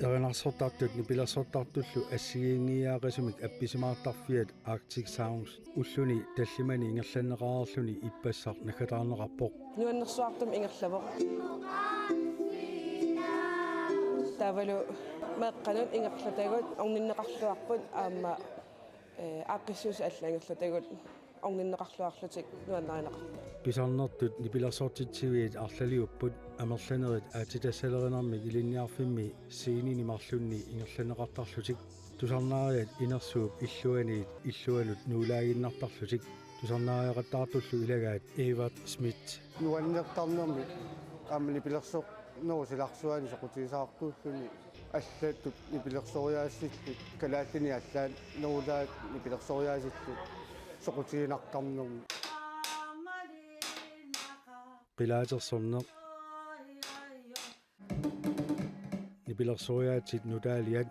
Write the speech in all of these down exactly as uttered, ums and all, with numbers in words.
Erinarsortartut nipilersortartullu assigiinngiiaaqisumik appisimaartarfiat Arctic Sounds ulluni tallimani ingerlanneqareerluni ippassaq naggataarneqarpoq. Nuannersuartumik ingerlavoq. Taavalu meeqqanut ingerlatagut orninneqarluarput aamma, eh, aaqqissuussat allat ingerlatagut orninneqarluarlutik nuannarineqarpoq. Pisarnertut nipilersortitsiviit arlaliupput amerlanerit aatsitassalerinermik ilinniarfimmi sceneni marlunni ingerlanneqartarlutik. Tusarnaariat inersuup illuaniit illuanut nuulaaginnartarlutik. Tusarnaariaqattaartullu ilagaat Evert Schmidt. Nuannertarnermik aamma nipilersornerup silarsuani soqutigisaqartuulluni allatut nipilersoriaatsillu kalaallinit allaat nuulaat nipilersoriaatsillu soqutiginartarnermi. Qilaatersorneq. Nipilersoriaatsit nutaaliat.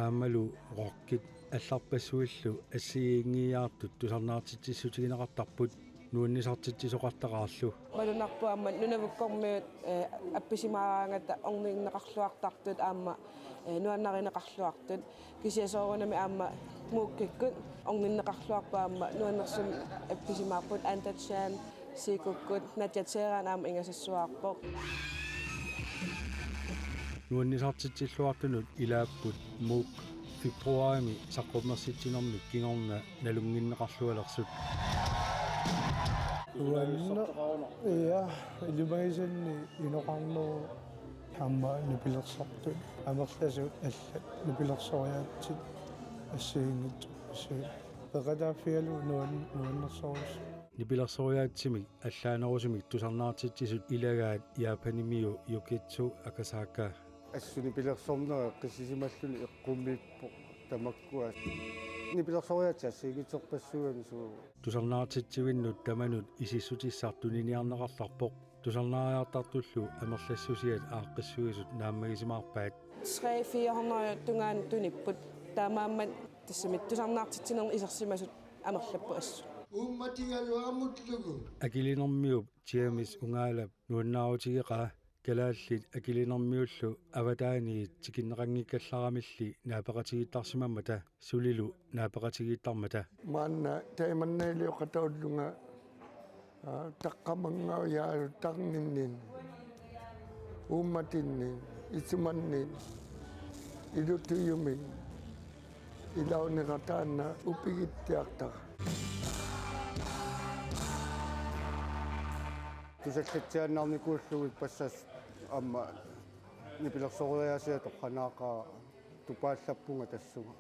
Aammalu rockit allarpassuillu assigiinngiiaartut tusarnaartitsissutigineqartarput nuannisartitsisoqartaqaarlu. Malunnarpoq aamma Nunavukkormiut, eh, appisimaaraangata orninneqarluartartut aamma, eh, nuannarineqarluartut. Kisianni soorunami aamma Muukikkut orninneqarluarput aamma nuannersumik appisimaarput Anda Chan Sikukkut Naja Teran aamma ingasassuarpoq. Nuannisartitsilluartunut ilaapput Muuk februarimi saqqummersitsinermik kingorna nalunnginneqarlualersut. Uanna, ja, ilimagisanni inoqarnerup aamma nipilersortut amerlasuut allat nipilersoriaatsit assigiinngitsut assigiinngitsut. Peqataaffigalugu nuan-, nuannersorujussuuvoq. Nipilersoriaatsimik allaanerusumik tusarnaartitsisut ilagaat Japanimiu Yukitsu Akasaka. Assut nipilersorneq eqqissisimalluni eqqumiippoq tamakkua. Nipilersoriaatsit assigiinngitsorpassuugamik suu. Tusarnaartitsivinnut tamanut isissutissaq tuniniarneqartarpoq. Tusarnaariartartullu amerlassusiat aaqqissuisut naammagisimaarpaat. Tre fire hundrede tungaanut tunipput. Taamaammat tassami tusarnaartitsinermi isersimasut amerlapput assut. Uummatigaluarmullugu. Akilinermiup James Ungaalap nuannaarutigeqaa kalaallit akilinermiullu avataaniit tikinneqanngikkallaramilli naapeqatigiittarsimammata sulilu naapeqatigiittarmata. Maanna taimannaalioqataullunga, aa, taqqamanngajaartarninni, uummatinni, isumanni, ilutujumi, ilaunera taanna upigittiartara. Tusallatsiaannarnikuullugu ippassaq aamma nipilersoriaasiat torranaaqaaq tupaallappunga tassunga.